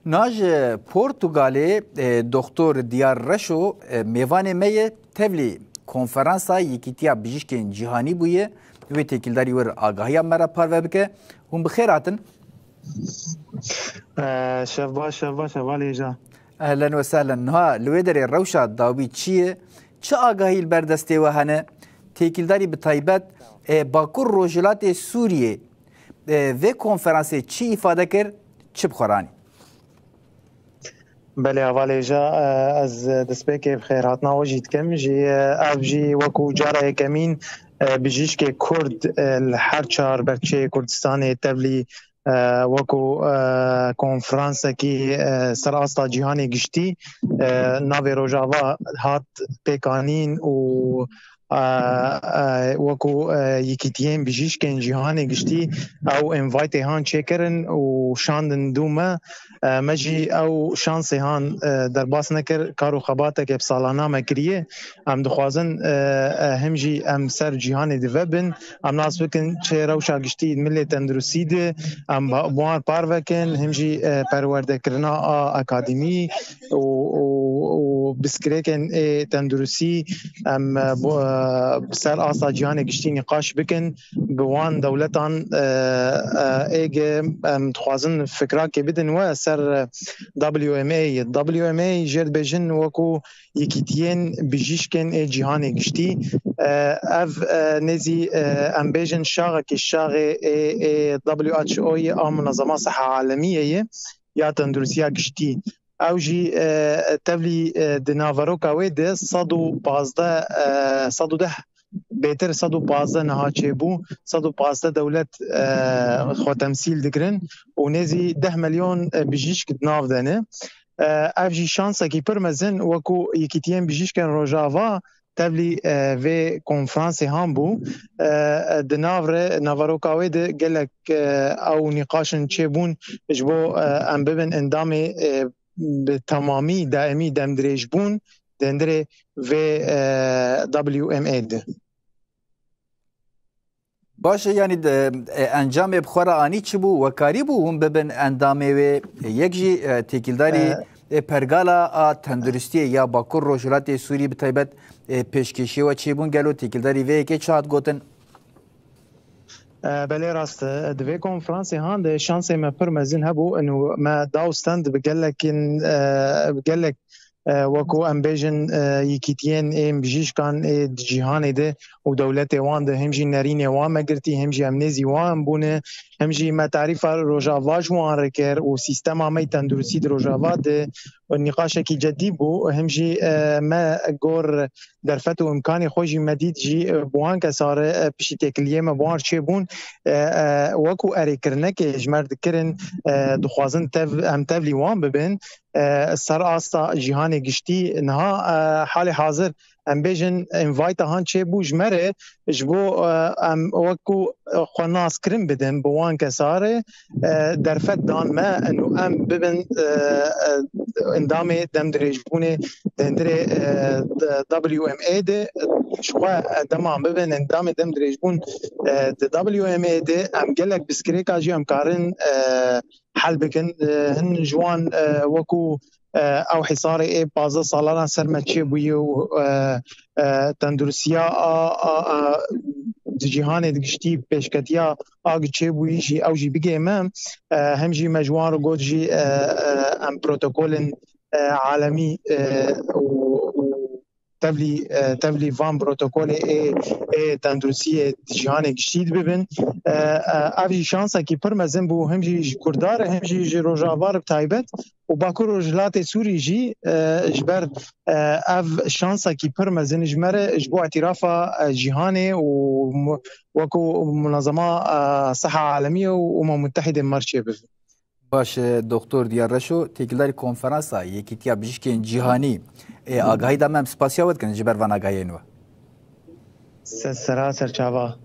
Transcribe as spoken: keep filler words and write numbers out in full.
Na ji Portugalê e, Doktor Diyar Reşo e, mêvanê me ye, tevlî konferansa Yekîtiya Bijîşkên Cîhanî bûye. Wê têkildarî wir agahiya me re parve bike. Hûn bi xêr hatin. Şevba, şevba, şevba lêja. Ehlen we sehlen. Niha li wê derê rewşa dawî çi ye? Çi agahî li ber destê we hene? Têkildarî bi taybet e, Bakur Rojhilatê Sûriyê e, vê konferansê çi îfade kir, çi bi xwe ranî? Belê, hevalê ja, ez destpêkê bi xêrhatina we jî dikim. Jî ev jî wekû cara yekemîn bijîşkê Kurd li her çar berçeyê Kurdistanê tevlî wekû konferansekî ser asta cîhanê giştî navê Rojava hat pêkanîn û wekû yekîtiyên bijîşkên cîhanê giştî ew invaytê han çêkirin û şandin dû me. Me jî ew şansê han derbas nekir, kar û xebateke bi salana me kiriye. Em dixwazin him jî em ser cîhanê dive bin. Em nas bikin çi rewşa giştî milê tenduristî de em bi wan parve kin, him jî perwerdekirina a akademî û, û, û pirsgirêkên ê tenduristî em bi ser asta cîhanê giştî nîqaş bikin. Bi wan dewletan êge em dixwazin fikrakê bidin we ser W M A. W M A jê dibêjin wekû Yekîtiyên Bijîşkên ê Cîhanê Giştî. Ev nêzî em bêjin şaxekî şaxê ê, ê W H O yê a Munezema Seha Alemiyê ye ya Tenduristiya Giştî. Ew jî tevlî di naveroka wê de sed û pazdeh, sed û deh bêtir sed û pazdeh niha çêbû, sed û pazdeh dewlet xwe temsîl dikirin û nêzî deh milyon bijîşk di nav de ne. Ev jî şansekî pir mezin wekû Yekîtiyên Bijîşkên Rojava tevlî vê konferansê han bû. Di nav re, naveroka wê de gelek ew nîqaşin çêbûn ji bo em bibin endamê bi temamî daimî demdirêjbûn di hundirê vê W M A de. Baş e, yanî encamê bi xwe re anî çi bû? We karî bû hûn bibin endamê wê? Yek jî têkildarî pergala a tenduristiyê ya Bakur Rojhilatê Sûrî bi taybet pêşkêşiyê we çêbûn, gelo têkildarî vê yekê çi hat gotin? Belê rast e. Di vê konferansê han de şansê me pir mezin hebû. Ino me daw stend bi gelekin, bi gelek, wekû em bêjin, yekîtiyên ê bijîşkan ê di cîhanê de û dewletê wan de, him jî nerînê wan me girtî, him jî em nêzî wan bûne, him jî me tarîfa Rojava ji wan re kir û sîstema me yê tenduristî di Rojava de nîqaşekî cedî bû. Him jî me gor derfet û imkanê xwe jî me dît jî, e, bi wan kesa re, e, piştî têkiliyê me bi wan re çêbûn, e, e, wekû erêkirinekê ji me re dikirin, e, dixwazin tev, em tevlî wan bibin, e, ser asta cîhanê giştî. Niha, e, halê hazir em bêjin invayta han çêbû ji me re ji bo, e, em wekû, e, xwe naskirin bidin bi wan kesa re, e, derfet dan me û em bibin, e, e, endamê demdirêjbûnê di hundirê, e, di W M A de, e, ji xwe, e, dema bibin endamê demdirêjbûn, e, di W M A de em gelek pirsgirêka jî em karin, e, hel bikin. E, hin ji wan, e, wekû, e, ew hîsarê ê pazdeh salan ser me çêbûyî û, e, e, tenduristiya a, a, a, di cîhanê di giştî pêşketiya a gi çêbûyî jî ew jî bigê me. E, hem jî me ji wan re got jî, e, e, em protokolên, e, alemî, e, û, û tevlî, e, tevlî van protokolê ê, ê tenduristiyê di cîhanê giştî dibibin. E, e, ev jî şansekî pir mezin bû, hem jî ji Kurda re, hem jî ji Rojava re bi taybet. Û Bakur Rojhilatê Sûrî jî, e, ji ber, e, ev şansekî pir mezin ji me re, ji bo îtîrafa, e, cîhanê û mu-, wekû Munezema, e, Seha Alemiyê û Umem Mutehîdê me re çêbibin. Baş e, Doktor Diyar Reşo, têkildarî konferansa Yekîtiya Bijîşkên Cîhanî, e, agahî da me, em spasiya we dikin ji ber van agahiyên we. Ser sera ser çava.